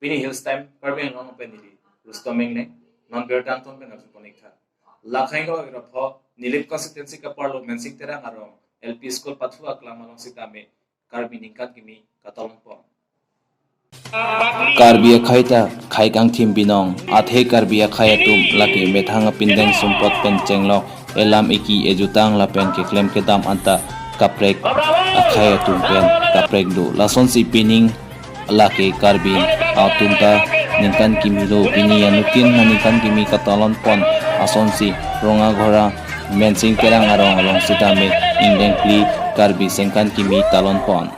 Pini Hills Time Karbi Anglong pen nili Rustom Engne non bertan ton pen arjun ponik tha Lakhaing ga pho Nilip constituency ka parlo mensing terang arong LP School Pathua klamalong sitame Karbi ningkat kimi katalong pon Karbi khaita khaikang thim binong athe Karbi khayatum laki methanga pindeng sumpot pen chenglo elam iki ejutang la pen ke klem ke dam anta kaprek akhayatum pen kaprek du lason si pining laki Karbi atumta ningkan kimi lo pini anukin ningkan kimi katalon pon ason si ronga ghora mensing terang arong along sitame indeng pli Karbi sengkan kimi talon pon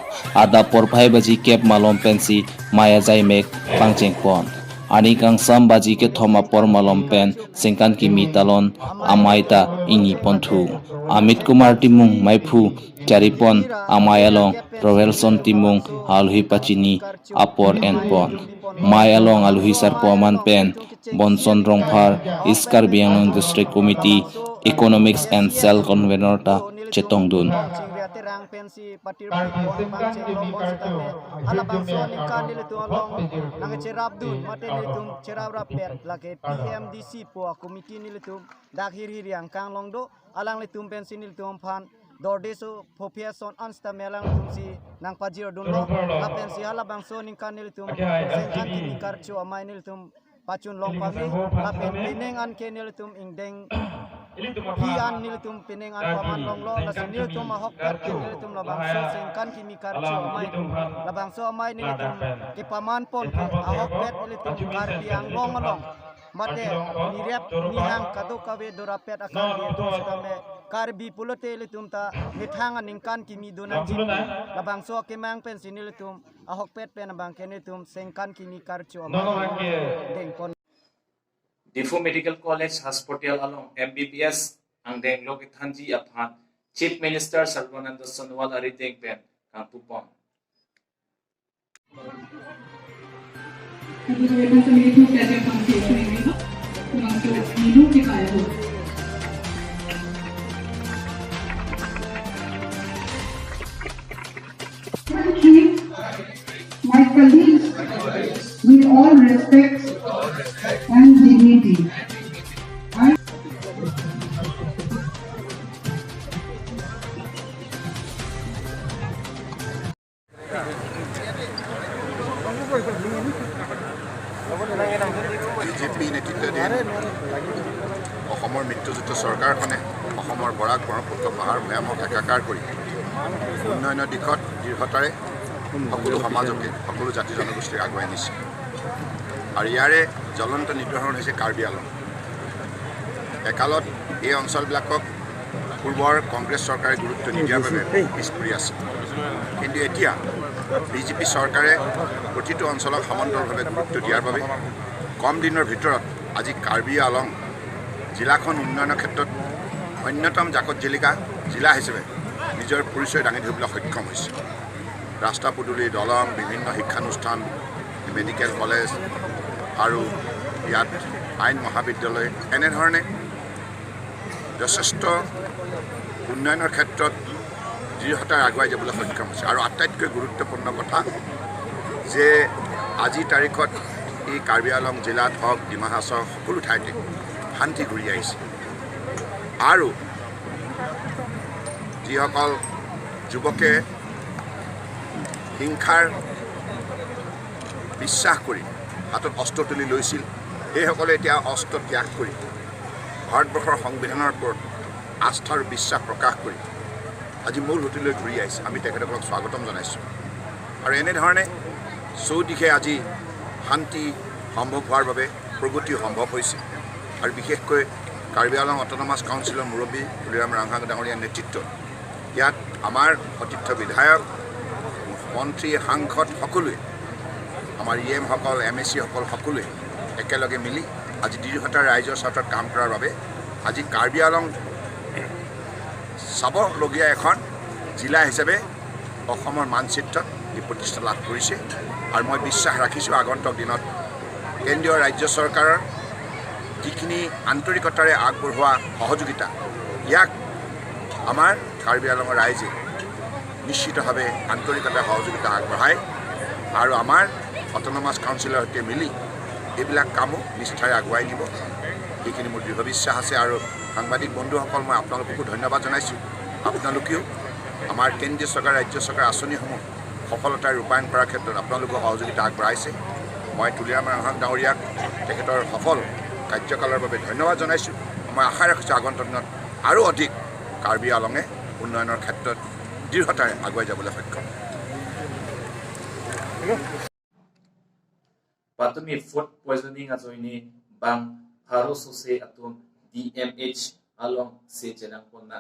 ada porphai baji kep malom pensi maya jai mek pangcheng pon ani kang sam baji ke thoma por malom pen sengkan kimi talon amaita ingi ponthu Amit Kumar Timung Maiphu Charipon Amayalong Rovelson Timung Aluhi Pachini Apor en pon Mayalong Aluhi Sarpoman pen Bonson Rongphar East Karbi Anglong District Committee Economics and Cell Convener ta Chetongdun. Terang pensi patir pon pangcheng long bon sitame alabang so ningkan nilitum along nang cherab dun mate nilitum cherab rap pet lake PMDC po committee nilitum dak hir hir yang kang long do alang litum pensi nilitum phan dordeso phopia son ansta melang tum si nang pajiro dun lo la pensi alabang so ningkan nilitum sengkan kimi karcho amai nilitum pachun long pami la pen pineng an ke nilitum ingdeng Pian nilitum pinengan paman long lo la nilitum ahok pet ke nilitum labang so sengkan kimi karcho amai labang so amai nilitum ke paman pon ke ahok pet nilitum Karbi Anglong along mate nirep nihang kado kawe dorapet akan dia dum sitame Karbi pulote nilitum ta mithanga ningkan kimi dona ji labang so kemang pen sinilitum ahok pet pen abang ke nilitum sengkan kimi karcho amai deng pon Diphu Medical College Hospital along MBBS angdeng lok ithanji aphan Chief Minister Sarbananda Sonowal arideng pen kangpupon. My colleagues, with all respect and dignity. I BJP নেতৃত্বাধীন অসমৰ মিত্ৰজোঁট চৰকাৰখনে অসমৰ বৰাক ব্ৰহ্মপুত্ৰ পাহাৰ ভৈয়ামক একাকাৰ কৰি উন্নয়নৰ দিশত দৃঢ়তাৰে সকলো সমাজকে সকলো জাতি জনগোষ্ঠীক আগুৱাই নিছে আৰু ইয়াৰে জ্বলন্ত নিদৰ্শন হৈছে কাৰ্বি আংলং। একালত এই অঞ্চলবিলাকক পূৰ্বৰ কংগ্ৰেছ চৰকাৰে গুৰুত্ব নিদিয়াৰ বাবে পিছ পৰি আছে, কিন্তু এতিয়া বিজেপি চৰকাৰে প্ৰতিটো অঞ্চলক সমান্তৰালভাৱে গুৰুত্ব দিয়াৰ বাবে কম দিনৰ ভিতৰত আজি কাৰ্বি আংলং জিলাখন উন্নয়নৰ ক্ষেত্ৰত অন্যতম জাকত জিলিকা জিলা হিচাপে নিজৰ পৰিচয় দাঙি ধৰিবলৈ সক্ষম হৈছে। ৰাস্তা পদূলি, দলং, বিভিন্ন শিক্ষানুষ্ঠান, মেডিকেল কলেজ আৰু ইয়াত আইন মহাবিদ্যালয় এনেধৰণে যথেষ্ট উন্নয়নৰ ক্ষেত্ৰত দৃঢ়তাৰে আগুৱাই যাবলৈ সক্ষম হৈছে। আৰু আটাইতকৈ গুৰুত্বপূৰ্ণ কথা যে আজিৰ তাৰিখত এই কাৰ্বি আংলং জিলাত হওক, ডিমা হাছাও সকলো ঠাইতে শান্তি ঘূৰি আহিছে আৰু যিসকল যুৱকে হিংসাৰ বিশ্বাস কৰি হাতত অস্ত্ৰ তুলি লৈছিল, সেইসকলে এতিয়া অস্ত্ৰ ত্যাগ কৰি ভাৰতবৰ্ষৰ সংবিধানৰ ওপৰত আস্থা আৰু বিশ্বাস প্ৰকাশ কৰি আজি মূল সুঁতিলৈ ঘূৰি আহিছে। আমি তেখেতসকলক স্বাগতম জনাইছোঁ আৰু এনেধৰণে চৌদিশে আজি শান্তি সম্ভৱ হোৱাৰ বাবে প্ৰগতি সম্ভৱ হৈছে। আৰু বিশেষকৈ কাৰ্বি আংলং অট'নমাছ কাউন্সিলৰ মুৰব্বী তুলিৰাম ৰাংহাং ডাঙৰীয়াৰ নেতৃত্বত ইয়াত আমাৰ সতীৰ্থ বিধায়ক, মন্ত্ৰী, সাংসদ সকলোৱে, আমাৰ ই এমসকল, এম এ চিসকল সকলোৱে একেলগে মিলি আজি দৃঢ়তাৰে ৰাইজৰ স্বাৰ্থত কাম কৰাৰ বাবে আজি কাৰ্বি আংলং চাবলগীয়া এখন জিলা হিচাপে অসমৰ মানচিত্ৰত এই প্ৰতিষ্ঠা লাভ কৰিছে। আৰু মই বিশ্বাস ৰাখিছোঁ আগন্তুক দিনত কেন্দ্ৰীয় ৰাজ্য চৰকাৰৰ যিখিনি আন্তৰিকতাৰে আগবঢ়োৱা সহযোগিতা, ইয়াক আমাৰ কাৰ্বি আংলঙৰ ৰাইজে নিশ্চিতভাৱে আন্তৰিকতাৰে সহযোগিতা আগবঢ়ায় আৰু আমাৰ অট'নমাছ কাউন্সিলৰ সৈতে মিলি এইবিলাক কামো নিষ্ঠাৰে আগুৱাই নিব, সেইখিনি মোৰ দৃঢ় বিশ্বাস আছে। আৰু সাংবাদিক বন্ধুসকল, মই আপোনালোককো ধন্যবাদ জনাইছোঁ। আপোনালোকেও আমাৰ কেন্দ্ৰীয় চৰকাৰ, ৰাজ্য চৰকাৰ আঁচনিসমূহ সফলতাৰে ৰূপায়ণ কৰাৰ ক্ষেত্ৰত আপোনালোকেও সহযোগিতা আগবঢ়াইছে। মই তুলিৰাম ৰংহাং ডাঙৰীয়াক তেখেতৰ সফল কাৰ্যকালৰ বাবে ধন্যবাদ জনাইছোঁ। মই আশা ৰাখিছোঁ আগন্তুক দিনত আৰু অধিক কাৰ্বি আলঙে উন্নয়নৰ ক্ষেত্ৰত দৃঢ়তাৰে আগুৱাই যাবলৈ সক্ষম। Patumi food poisoning ajoini bang pharo sose atum DMH along se chenang ponna.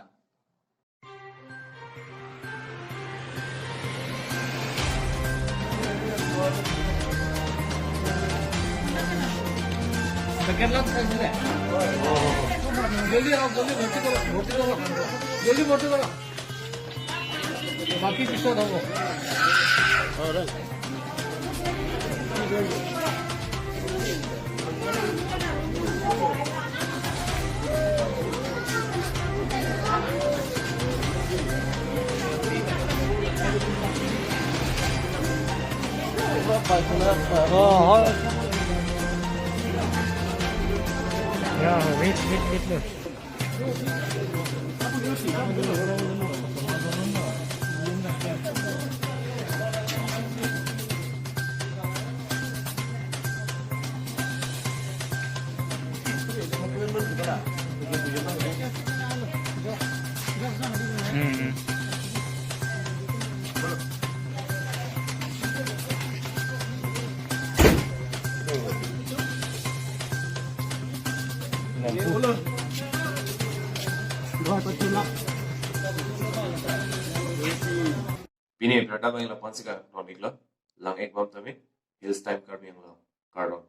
जल्दी आओ, जल्दी भर्ती करो, भर्ती करो, जल्दी भर्ती करो, बाकी पिछला दो। Yeah, wait, wait, wait, wait. Pine brata bang la pansika ronikla lang ek bam tame hills time karbi ang la kardon.